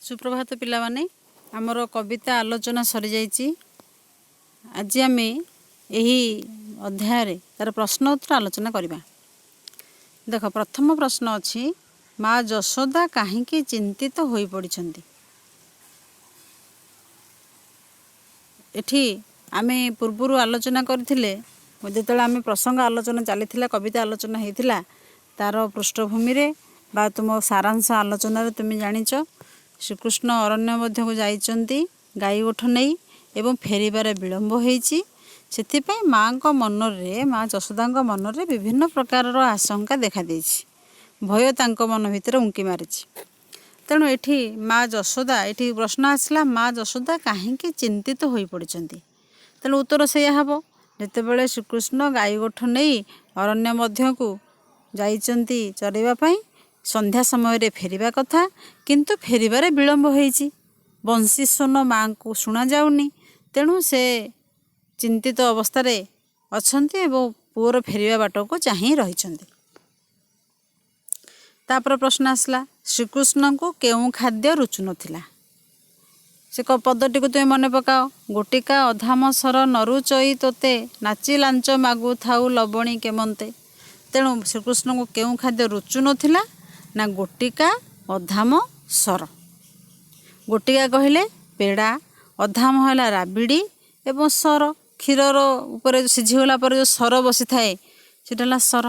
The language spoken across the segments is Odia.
ସୁପ୍ରଭାତ ପିଲାମାନେ। ଆମର କବିତା ଆଲୋଚନା ସରିଯାଇଛି। ଆଜି ଆମେ ଏହି ଅଧ୍ୟାୟରେ ତାର ପ୍ରଶ୍ନ ଉତ୍ତର ଆଲୋଚନା କରିବା। ଦେଖ, ପ୍ରଥମ ପ୍ରଶ୍ନ ଅଛି, ମା ଯଶୋଦା କାହିଁକି ଚିନ୍ତିତ ହୋଇପଡ଼ିଛନ୍ତି? ଏଠି ଆମେ ପୂର୍ବରୁ ଆଲୋଚନା କରିଥିଲେ, ଯେତେବେଳେ ଆମେ ପ୍ରସଙ୍ଗ ଆଲୋଚନା ଚାଲିଥିଲା, କବିତା ଆଲୋଚନା ହେଇଥିଲା, ତାର ପୃଷ୍ଠଭୂମିରେ ବା ତୁମ ସାରାଂଶ ଆଲୋଚନାରେ ତୁମେ ଜାଣିଛ, ଶ୍ରୀକୃଷ୍ଣ ଅରଣ୍ୟ ମଧ୍ୟକୁ ଯାଇଛନ୍ତି ଗାଈ ଗୋଠ ନେଇ ଏବଂ ଫେରିବାରେ ବିଳମ୍ବ ହେଇଛି। ସେଥିପାଇଁ ମାଆଙ୍କ ମନରେ, ମା ଯଶୋଦାଙ୍କ ମନରେ ବିଭିନ୍ନ ପ୍ରକାରର ଆଶଙ୍କା ଦେଖାଦେଇଛି। ଭୟ ତାଙ୍କ ମନ ଭିତରେ ଉଙ୍କି ମାରିଛି। ତେଣୁ ଏଠି ମା ଯଶୋଦା, ଏଠି ପ୍ରଶ୍ନ ଆସିଲା, ମା ଯଶୋଦା କାହିଁକି ଚିନ୍ତିତ ହୋଇପଡ଼ିଛନ୍ତି? ତେଣୁ ଉତ୍ତର ସେଇଆ ହେବ, ଯେତେବେଳେ ଶ୍ରୀକୃଷ୍ଣ ଗାଈ ଗୋଠ ନେଇ ଅରଣ୍ୟ ମଧ୍ୟକୁ ଯାଇଛନ୍ତି ଚରାଇବା ପାଇଁ, ସନ୍ଧ୍ୟା ସମୟରେ ଫେରିବା କଥା, କିନ୍ତୁ ଫେରିବାରେ ବିଳମ୍ବ ହେଇଛି। ବଂଶୀ ସ୍ୱନ ମାଆଙ୍କୁ ଶୁଣାଯାଉନି। ତେଣୁ ସେ ଚିନ୍ତିତ ଅବସ୍ଥାରେ ଅଛନ୍ତି ଏବଂ ପୁଅର ଫେରିବା ବାଟକୁ ଚାହିଁ ରହିଛନ୍ତି। ତାପରେ ପ୍ରଶ୍ନ ଆସିଲା, ଶ୍ରୀକୃଷ୍ଣଙ୍କୁ କେଉଁ ଖାଦ୍ୟ ରୁଚୁ ନଥିଲା? ସେ ପଦଟିକୁ ତୁମେ ମନେ ପକାଅ। ଗୋଟିକା ଅଧାମ ସର ନରୁଚଇ ତୋତେ, ନାଚି ଲାଞ୍ଚ ମାଗୁଥାଉ ଲବଣୀ କେମନ୍ତେ। ତେଣୁ ଶ୍ରୀକୃଷ୍ଣଙ୍କୁ କେଉଁ ଖାଦ୍ୟ ରୁଚୁ ନଥିଲା ନା ଗୋଟିକା ଅଧାମ ସର। ଗୋଟିକା କହିଲେ ପେଡ଼ା, ଅଧାମ ହେଲା ରାବିଡ଼ି ଏବଂ ସର କ୍ଷୀରର ଉପରେ ସିଝିଗଲା ପରେ ଯେଉଁ ସର ବସିଥାଏ, ସେଇଟା ହେଲା ସର।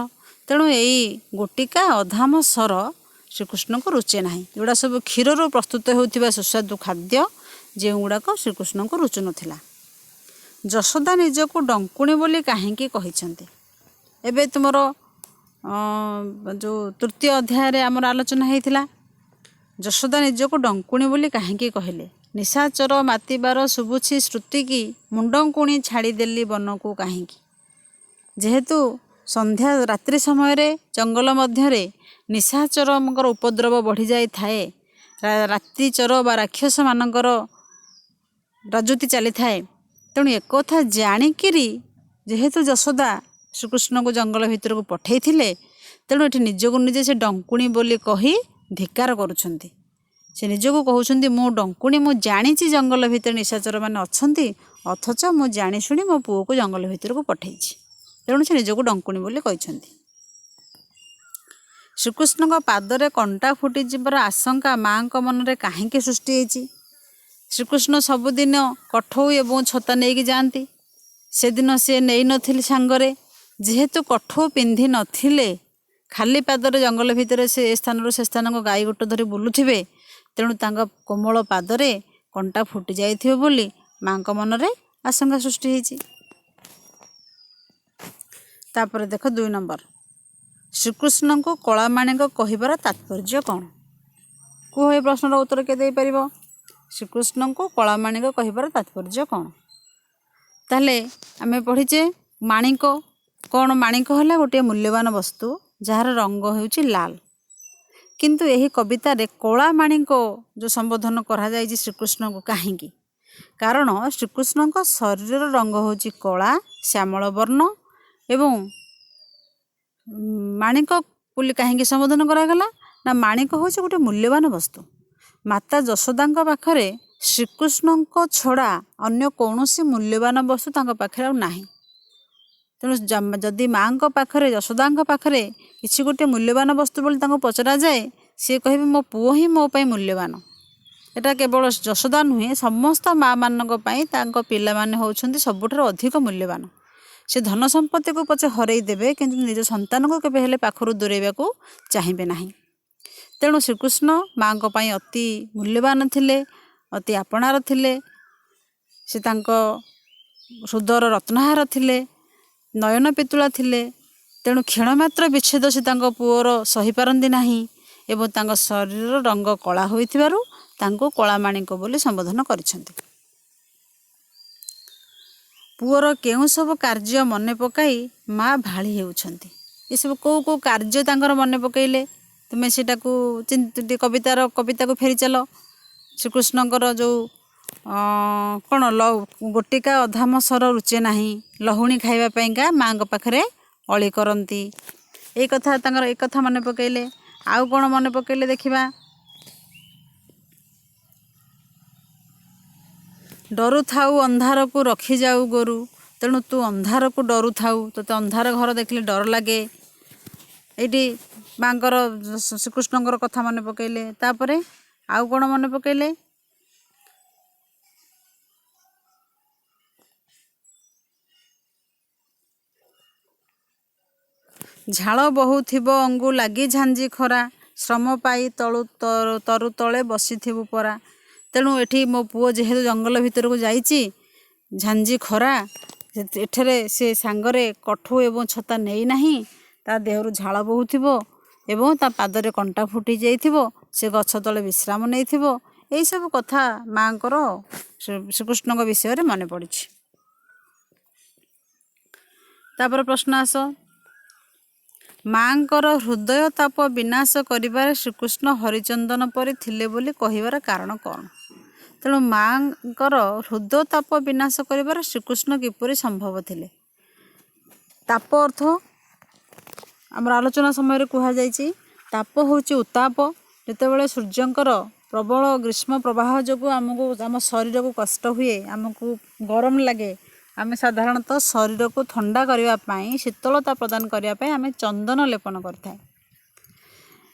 ତେଣୁ ଏଇ ଗୋଟିକା ଅଧାମ ସର ଶ୍ରୀକୃଷ୍ଣଙ୍କୁ ରୁଚେ ନାହିଁ। ଯେଉଁଗୁଡ଼ା ସବୁ କ୍ଷୀରରୁ ପ୍ରସ୍ତୁତ ହେଉଥିବା ସୁସ୍ୱାଦୁ ଖାଦ୍ୟ, ଯେଉଁଗୁଡ଼ାକ ଶ୍ରୀକୃଷ୍ଣଙ୍କୁ ରୁଚୁ ନଥିଲା। ଯଶୋଦା ନିଜକୁ ଡଙ୍କୁଣୀ ବୋଲି କାହିଁକି କହିଛନ୍ତି? ଏବେ ତୁମର ଯେଉଁ ତୃତୀୟ ଅଧ୍ୟାୟରେ ଆମର ଆଲୋଚନା ହେଇଥିଲା, ଯଶୋଦା ନିଜକୁ ଡଙ୍କୁଣୀ ବୋଲି କାହିଁକି କହିଲେ? ନିଶାଚର ମାତିବାର ଶୁଭୁଛି ଶ୍ରୁତିକି, ମୁଣ୍ଡଙ୍କୁଣି ଛାଡ଼ିଦେଲି ବନକୁ କାହିଁକି। ଯେହେତୁ ସନ୍ଧ୍ୟା ରାତ୍ରି ସମୟରେ ଜଙ୍ଗଲ ମଧ୍ୟରେ ନିଶାଚରଙ୍କର ଉପଦ୍ରବ ବଢ଼ିଯାଇଥାଏ, ରାତ୍ରିଚର ବା ରାକ୍ଷସମାନଙ୍କର ରାଜୁତି ଚାଲିଥାଏ, ତେଣୁ ଏକଥା ଜାଣିକିରି ଯେହେତୁ ଯଶୋଦା ଶ୍ରୀକୃଷ୍ଣଙ୍କୁ ଜଙ୍ଗଲ ଭିତରକୁ ପଠେଇଥିଲେ, ତେଣୁ ଏଠି ନିଜକୁ ନିଜେ ସେ ଡଙ୍କୁଣୀ ବୋଲି କହି ଧିକ୍କାର କରୁଛନ୍ତି। ସେ ନିଜକୁ କହୁଛନ୍ତି, ମୁଁ ଡଙ୍କୁଣୀ, ମୁଁ ଜାଣିଛି ଜଙ୍ଗଲ ଭିତରେ ନିଶାଚର ମାନେ ଅଛନ୍ତି, ଅଥଚ ମୁଁ ଜାଣିଶୁଣି ମୋ ପୁଅକୁ ଜଙ୍ଗଲ ଭିତରକୁ ପଠେଇଛି। ତେଣୁ ସେ ନିଜକୁ ଡଙ୍କୁଣୀ ବୋଲି କହିଛନ୍ତି। ଶ୍ରୀକୃଷ୍ଣଙ୍କ ପାଦରେ କଣ୍ଟା ଫୁଟିଯିବାର ଆଶଙ୍କା ମାଆଙ୍କ ମନରେ କାହିଁକି ସୃଷ୍ଟି ହେଇଛି? ଶ୍ରୀକୃଷ୍ଣ ସବୁଦିନ କଠଉ ଏବଂ ଛତା ନେଇକି ଯାଆନ୍ତି। ସେଦିନ ସେ ନେଇନଥିଲେ ସାଙ୍ଗରେ। ଯେହେତୁ କଠଉ ପିନ୍ଧି ନଥିଲେ, ଖାଲି ପାଦରେ ଜଙ୍ଗଲ ଭିତରେ ସେ ଏ ସ୍ଥାନରୁ ସେ ସ୍ଥାନକୁ ଗାଈ ଗୋଟ ଧରି ବୁଲୁଥିବେ, ତେଣୁ ତାଙ୍କ କୋମଳ ପାଦରେ କଣ୍ଟା ଫୁଟି ଯାଇଥିବ ବୋଲି ମାଆଙ୍କ ମନରେ ଆଶଙ୍କା ସୃଷ୍ଟି ହେଇଛି। ତାପରେ ଦେଖ 2 ନମ୍ବର, ଶ୍ରୀକୃଷ୍ଣଙ୍କୁ କଳାମାଣିକ କହିବାର ତାତ୍ପର୍ଯ୍ୟ କ'ଣ? କୁହ, ଏ ପ୍ରଶ୍ନର ଉତ୍ତର କିଏ ଦେଇପାରିବ? ଶ୍ରୀକୃଷ୍ଣଙ୍କୁ କଳାମାଣିକ କହିବାର ତାତ୍ପର୍ଯ୍ୟ କ'ଣ? ତାହେଲେ ଆମେ ପଢ଼ିଛେ ମାଣିକ କ'ଣ? ମାଣିକ ହେଲା ଗୋଟିଏ ମୂଲ୍ୟବାନ ବସ୍ତୁ, ଯାହାର ରଙ୍ଗ ହେଉଛି ଲାଲ। କିନ୍ତୁ ଏହି କବିତାରେ କଳା ମାଣିକ ଯେଉଁ ସମ୍ବୋଧନ କରାଯାଇଛି ଶ୍ରୀକୃଷ୍ଣଙ୍କୁ, କାହିଁକି? କାରଣ ଶ୍ରୀକୃଷ୍ଣଙ୍କ ଶରୀରର ରଙ୍ଗ ହେଉଛି କଳା ଶ୍ୟାମଳ ବର୍ଣ୍ଣ। ଏବଂ ମାଣିକ ବୋଲି କାହିଁକି ସମ୍ବୋଧନ କରାଗଲା ନା ମାଣିକ ହେଉଛି ଗୋଟିଏ ମୂଲ୍ୟବାନ ବସ୍ତୁ। ମାତା ଯଶୋଦାଙ୍କ ପାଖରେ ଶ୍ରୀକୃଷ୍ଣଙ୍କ ଛଡ଼ା ଅନ୍ୟ କୌଣସି ମୂଲ୍ୟବାନ ବସ୍ତୁ ତାଙ୍କ ପାଖରେ ଆଉ ନାହିଁ। ତେଣୁ ଯଦି ମାଆଙ୍କ ପାଖରେ, ଯଶୋଦାଙ୍କ ପାଖରେ କିଛି ଗୋଟେ ମୂଲ୍ୟବାନ ବସ୍ତୁ ବୋଲି ତାଙ୍କୁ ପଚରାଯାଏ, ସିଏ କହିବେ, ମୋ ପୁଅ ହିଁ ମୋ ପାଇଁ ମୂଲ୍ୟବାନ। ଏଇଟା କେବଳ ଯଶୋଦା ନୁହେଁ, ସମସ୍ତ ମାଆମାନଙ୍କ ପାଇଁ ତାଙ୍କ ପିଲାମାନେ ହେଉଛନ୍ତି ସବୁଠାରୁ ଅଧିକ ମୂଲ୍ୟବାନ। ସେ ଧନ ସମ୍ପତ୍ତିକୁ ପଛେ ହରେଇ ଦେବେ, କିନ୍ତୁ ନିଜ ସନ୍ତାନକୁ କେବେ ହେଲେ ପାଖରୁ ଦୂରେଇବାକୁ ଚାହିଁବେ ନାହିଁ। ତେଣୁ ଶ୍ରୀକୃଷ୍ଣ ମାଆଙ୍କ ପାଇଁ ଅତି ମୂଲ୍ୟବାନ ଥିଲେ, ଅତି ଆପଣାର ଥିଲେ। ସେ ତାଙ୍କ ହୃଦୟର ରତ୍ନହାର ଥିଲେ, ନୟନ ପିତୁଳା ଥିଲେ। ତେଣୁ କ୍ଷଣ ମାତ୍ର ବିଚ୍ଛେଦ ସେ ତାଙ୍କ ପୁଅର ସହିପାରନ୍ତି ନାହିଁ ଏବଂ ତାଙ୍କ ଶରୀରର ରଙ୍ଗ କଳା ହୋଇଥିବାରୁ ତାଙ୍କୁ କଳାମାଣିକ ବୋଲି ସମ୍ବୋଧନ କରିଛନ୍ତି। ପୁଅର କେଉଁ ସବୁ କାର୍ଯ୍ୟ ମନେ ପକାଇ ମା ଭାଳି ହେଉଛନ୍ତି? ଏସବୁ କେଉଁ କେଉଁ କାର୍ଯ୍ୟ ତାଙ୍କର ମନେ ପକାଇଲେ? ତୁମେ ସେଇଟାକୁ କବିତାର କବିତାକୁ ଫେରି ଚାଲ। ଶ୍ରୀକୃଷ୍ଣଙ୍କର ଯେଉଁ କ'ଣ ଗୋଟିକା ଅଧାମ ସର ରୁଚେ ନାହିଁ, ଲହୁଣୀ ଖାଇବା ପାଇଁକା ମାଆଙ୍କ ପାଖରେ ଅଳି କରନ୍ତି, ଏଇ କଥା ତାଙ୍କର, ଏଇ କଥା ମନେ ପକାଇଲେ। ଆଉ କ'ଣ ମନେ ପକାଇଲେ ଦେଖିବା। ଡରୁଥାଉ ଅନ୍ଧାରକୁ ରଖିଯାଉ ଗୋରୁ। ତେଣୁ ତୁ ଅନ୍ଧାରକୁ ଡରୁଥାଉ, ତୋତେ ଅନ୍ଧାର ଘର ଦେଖିଲେ ଡର ଲାଗେ। ଏଇଠି ମାଙ୍କର ଶ୍ରୀକୃଷ୍ଣଙ୍କର କଥା ମନେ ପକେଇଲେ। ତାପରେ ଆଉ କ'ଣ ମନେ ପକେଇଲେ? ଝାଳ ବହୁଥିବ ଅଙ୍ଗୁ ଲାଗି ଝାଞ୍ଜି ଖରା, ଶ୍ରମ ପାଇ ତଳୁ ତରୁ ତଳେ ବସିଥିବୁ ପରା। ତେଣୁ ଏଠି ମୋ ପୁଅ ଯେହେତୁ ଜଙ୍ଗଲ ଭିତରକୁ ଯାଇଛି, ଝାଞ୍ଜି ଖରା, ଏଠାରେ ସେ ସାଙ୍ଗରେ କଠଉ ଏବଂ ଛତା ନେଇନାହିଁ, ତା ଦେହରୁ ଝାଳ ବହୁଥିବ ଏବଂ ତା ପାଦରେ କଣ୍ଟା ଫୁଟି ଯାଇଥିବ, ସେ ଗଛ ତଳେ ବିଶ୍ରାମ ନେଇଥିବ। ଏଇସବୁ କଥା ମାଆଙ୍କର ଶ୍ରୀକୃଷ୍ଣଙ୍କ ବିଷୟରେ ମନେ ପଡ଼ିଛି। ତାପରେ ପ୍ରଶ୍ନ ଆସ, ମାଆଙ୍କର ହୃଦୟ ତାପ ବିନାଶ କରିବାରେ ଶ୍ରୀକୃଷ୍ଣ ହରିଚନ୍ଦନ ପରି ଥିଲେ ବୋଲି କହିବାର କାରଣ କ'ଣ? ତେଣୁ ମାଆଙ୍କର ହୃଦୟ ତାପ ବିନାଶ କରିବାରେ ଶ୍ରୀକୃଷ୍ଣ କିପରି ସମ୍ଭବ ଥିଲେ? ତାପ ଅର୍ଥ ଆମର ଆଲୋଚନା ସମୟରେ କୁହାଯାଇଛି, ତାପ ହେଉଛି ଉତ୍ତାପ। ଯେତେବେଳେ ସୂର୍ଯ୍ୟଙ୍କର ପ୍ରବଳ ଗ୍ରୀଷ୍ମ ପ୍ରବାହ ଯୋଗୁଁ ଆମକୁ ଆମ ଶରୀରକୁ କଷ୍ଟ ହୁଏ, ଆମକୁ ଗରମ ଲାଗେ, ଆମେ ସାଧାରଣତଃ ଶରୀରକୁ ଥଣ୍ଡା କରିବା ପାଇଁ, ଶୀତଳତା ପ୍ରଦାନ କରିବା ପାଇଁ ଆମେ ଚନ୍ଦନ ଲେପନ କରିଥାଏ।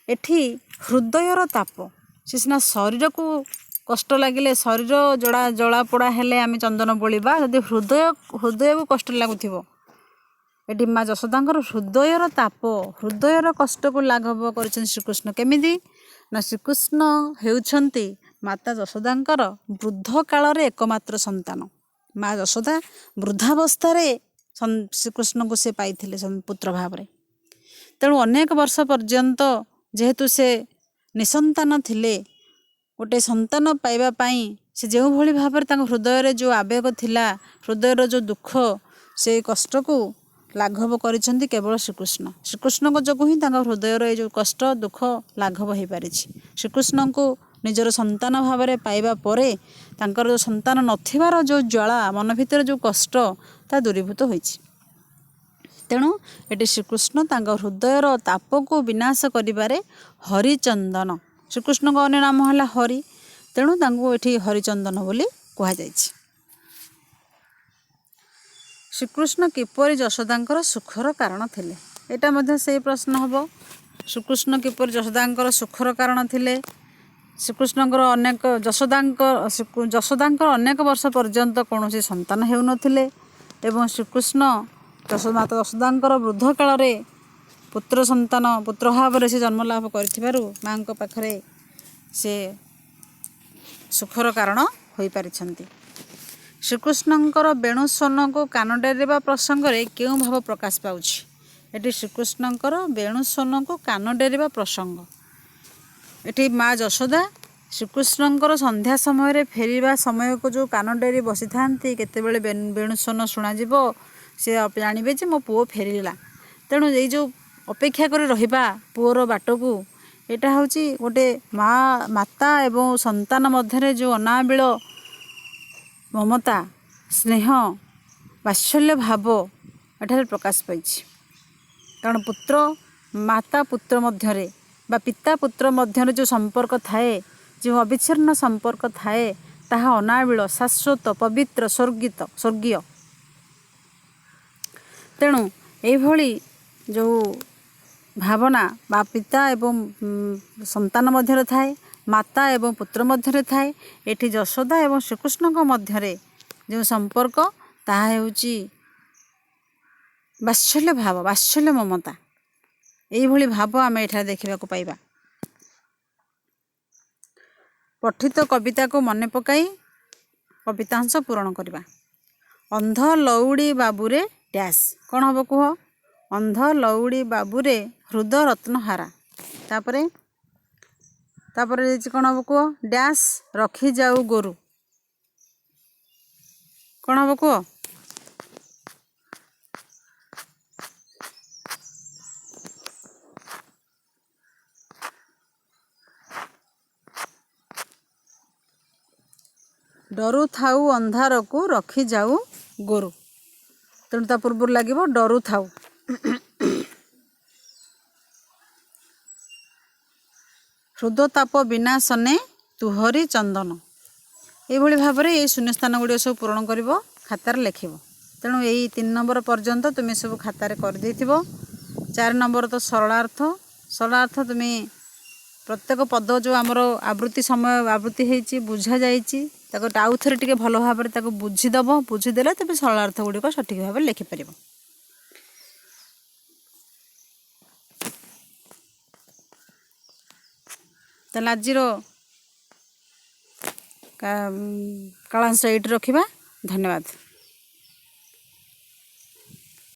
ଏଠି ହୃଦୟର ତାପ, ସେ ସିନା ଶରୀରକୁ କଷ୍ଟ ଲାଗିଲେ, ଶରୀର ଜଳା ପୋଡ଼ା ହେଲେ ଆମେ ଚନ୍ଦନ ବୋଳିବା, ଯଦି ହୃଦୟକୁ କଷ୍ଟ ଲାଗୁଥିବ, ଏଠି ମା ଯଶୋଦାଙ୍କର ହୃଦୟର ତାପ, ହୃଦୟର କଷ୍ଟକୁ ଲାଘବ କରିଛନ୍ତି ଶ୍ରୀକୃଷ୍ଣ। କେମିତି ନା ଶ୍ରୀକୃଷ୍ଣ ହେଉଛନ୍ତି ମାତା ଯଶୋଦାଙ୍କର ବୃଦ୍ଧ କାଳରେ ଏକମାତ୍ର ସନ୍ତାନ। ମା ଯଶୋଦା ବୃଦ୍ଧାବସ୍ଥାରେ ଶ୍ରୀକୃଷ୍ଣଙ୍କୁ ସେ ପାଇଥିଲେ ପୁତ୍ର ଭାବରେ। ତେଣୁ ଅନେକ ବର୍ଷ ପର୍ଯ୍ୟନ୍ତ ଯେହେତୁ ସେ ନିସନ୍ତାନ ଥିଲେ, ଗୋଟେ ସନ୍ତାନ ପାଇବା ପାଇଁ ସେ ଯେଉଁଭଳି ଭାବରେ ତାଙ୍କ ହୃଦୟରେ ଯେଉଁ ଆବେଗ ଥିଲା, ହୃଦୟର ଯେଉଁ ଦୁଃଖ, ସେଇ କଷ୍ଟକୁ ଲାଘବ କରିଛନ୍ତି କେବଳ ଶ୍ରୀକୃଷ୍ଣ। ଶ୍ରୀକୃଷ୍ଣଙ୍କ ଯୋଗୁଁ ହିଁ ତାଙ୍କ ହୃଦୟର ଏଇ ଯେଉଁ କଷ୍ଟ ଦୁଃଖ ଲାଘବ ହେଇପାରିଛି। ଶ୍ରୀକୃଷ୍ଣଙ୍କୁ ନିଜର ସନ୍ତାନ ଭାବରେ ପାଇବା ପରେ ତାଙ୍କର ଯେଉଁ ସନ୍ତାନ ନଥିବାର ଯେଉଁ ଜ୍ୱାଳା, ମନ ଭିତରେ ଯେଉଁ କଷ୍ଟ, ତା ଦୂରୀଭୂତ ହୋଇଛି। ତେଣୁ ଏଠି ଶ୍ରୀକୃଷ୍ଣ ତାଙ୍କ ହୃଦୟର ତାପକୁ ବିନାଶ କରିବାରେ ହରିଚନ୍ଦନ, ଶ୍ରୀକୃଷ୍ଣଙ୍କ ଅନ୍ୟ ନାମ ହେଲା ହରି, ତେଣୁ ତାଙ୍କୁ ଏଠି ହରିଚନ୍ଦନ ବୋଲି କୁହାଯାଇଛି। ଶ୍ରୀକୃଷ୍ଣ କିପରି ଯଶୋଦାଙ୍କର ସୁଖର କାରଣ ଥିଲେ? ଏଇଟା ମଧ୍ୟ ସେଇ ପ୍ରଶ୍ନ ହେବ। ଶ୍ରୀକୃଷ୍ଣ କିପରି ଯଶୋଦାଙ୍କର ସୁଖର କାରଣ ଥିଲେ? ଶ୍ରୀକୃଷ୍ଣଙ୍କର ଅନେକ ଯଶୋଦାଙ୍କର ଅନେକ ବର୍ଷ ପର୍ଯ୍ୟନ୍ତ କୌଣସି ସନ୍ତାନ ହେଉନଥିଲେ ଏବଂ ଶ୍ରୀକୃଷ୍ଣ ମାତା ଯଶୋଦାଙ୍କର ବୃଦ୍ଧ କାଳରେ ପୁତ୍ର ସନ୍ତାନ, ପୁତ୍ର ଭାବରେ ସେ ଜନ୍ମଲାଭ କରିଥିବାରୁ ମାଆଙ୍କ ପାଖରେ ସେ ସୁଖର କାରଣ ହୋଇପାରିଛନ୍ତି। ଶ୍ରୀକୃଷ୍ଣଙ୍କର ବେଣୁସ୍ୱନକୁ କାନ ଡେରିବା ପ୍ରସଙ୍ଗରେ କେଉଁ ଭାବ ପ୍ରକାଶ ପାଉଛି? ଏଠି ଶ୍ରୀକୃଷ୍ଣଙ୍କର ବେଣୁସ୍ୱନକୁ କାନ ଡେରିବା ପ୍ରସଙ୍ଗ, ଏଠି ମା ଯଶୋଦା ଶ୍ରୀକୃଷ୍ଣଙ୍କର ସନ୍ଧ୍ୟା ସମୟରେ ଫେରିବା ସମୟକୁ ଯେଉଁ କାନ ଡେରି ବସିଥାନ୍ତି, କେତେବେଳେ ବେଣୁସ୍ୱନ ଶୁଣାଯିବ, ସେ ଜାଣିବେ ଯେ ମୋ ପୁଅ ଫେରିଲା। ତେଣୁ ଏଇ ଯେଉଁ ଅପେକ୍ଷା କରି ରହିବା ପୁଅର ବାଟକୁ, ଏଇଟା ହେଉଛି ଗୋଟେ ମାତା ଏବଂ ସନ୍ତାନ ମଧ୍ୟରେ ଯେଉଁ ଅନାବିଳ ମମତା, ସ୍ନେହ, ବାତ୍ସଲ୍ୟ ଭାବ ଏଠାରେ ପ୍ରକାଶ ପାଇଛି। କାରଣ ପୁତ୍ର ମାତା ପୁତ୍ର ମଧ୍ୟରେ ବା ପିତା ପୁତ୍ର ମଧ୍ୟରେ ଯେଉଁ ସମ୍ପର୍କ ଥାଏ, ଯେଉଁ ଅବିଚ୍ଛିନ୍ନ ସମ୍ପର୍କ ଥାଏ, ତାହା ଅନାବିଳ, ଶାଶ୍ୱତ, ପବିତ୍ର, ସ୍ୱର୍ଗୀୟ। ତେଣୁ ଏଇଭଳି ଯେଉଁ ଭାବନା ବା ପିତା ଏବଂ ସନ୍ତାନ ମଧ୍ୟରେ ଥାଏ, ମାତା ଏବଂ ପୁତ୍ର ମଧ୍ୟରେ ଥାଏ, ଏଠି ଯଶୋଦା ଏବଂ ଶ୍ରୀକୃଷ୍ଣଙ୍କ ମଧ୍ୟରେ ଯେଉଁ ସମ୍ପର୍କ, ତାହା ହେଉଛି ବାତ୍ସଲ୍ୟ ଭାବ, ବାତ୍ସଲ୍ୟ ମମତା। ଏଇଭଳି ଭାବ ଆମେ ଏଠାରେ ଦେଖିବାକୁ ପାଇବା। ପଠିତ କବିତାକୁ ମନେ ପକାଇ କବିତାଂଶ ପୂରଣ କରିବା। ଅନ୍ଧ ଲଉଡ଼ି ବାବୁରେ ଡ୍ୟାସ୍, କ'ଣ ହେବ କୁହ? ଅନ୍ଧ ଲଉଡ଼ି ବାବୁରେ ହୃଦ ରତ୍ନହାରା। ତାପରେ ଦେଇଛି କ'ଣ ହେବ କୁହ? ଡ୍ୟାସ୍ ରଖିଯାଉ ଗୋରୁ, କ'ଣ ହେବ କୁହ? ଡରୁଥାଉ ଅନ୍ଧାରକୁ ରଖିଯାଉ ଗୋରୁ। ତେଣୁ ତା ପୂର୍ବରୁ ଲାଗିବ ଡରୁଥାଉ। ହୃଦତାପ ବିନାଶନେ ତୁହରି ଚନ୍ଦନ। ଏଇଭଳି ଭାବରେ ଏଇ ଶୂନ୍ୟସ୍ଥାନ ଗୁଡ଼ିକ ସବୁ ପୂରଣ କରିବ, ଖାତାରେ ଲେଖିବ। ତେଣୁ ଏଇ 3 ନମ୍ବର ପର୍ଯ୍ୟନ୍ତ ତୁମେ ସବୁ ଖାତାରେ କରିଦେଇଥିବ। 4 ନମ୍ବର ତ ସରଳାର୍ଥ। ସରଳାର୍ଥ ତୁମେ ପ୍ରତ୍ୟେକ ପଦ ଯେଉଁ ଆମର ଆବୃତ୍ତି ସମୟ ଆବୃତ୍ତି ହେଇଛି, ବୁଝାଯାଇଛି, ତାକୁ ଆଉ ଥରେ ଟିକେ ଭଲ ଭାବରେ ତାକୁ ବୁଝିଦେବ। ବୁଝିଦେଲେ ତେବେ ସରଳାର୍ଥ ଗୁଡ଼ିକ ସଠିକ୍ ଭାବରେ ଲେଖିପାରିବ। ତାହେଲେ ଆଜିର କାଳାଂଶ ଏଇଠି ରଖିବା। ଧନ୍ୟବାଦ।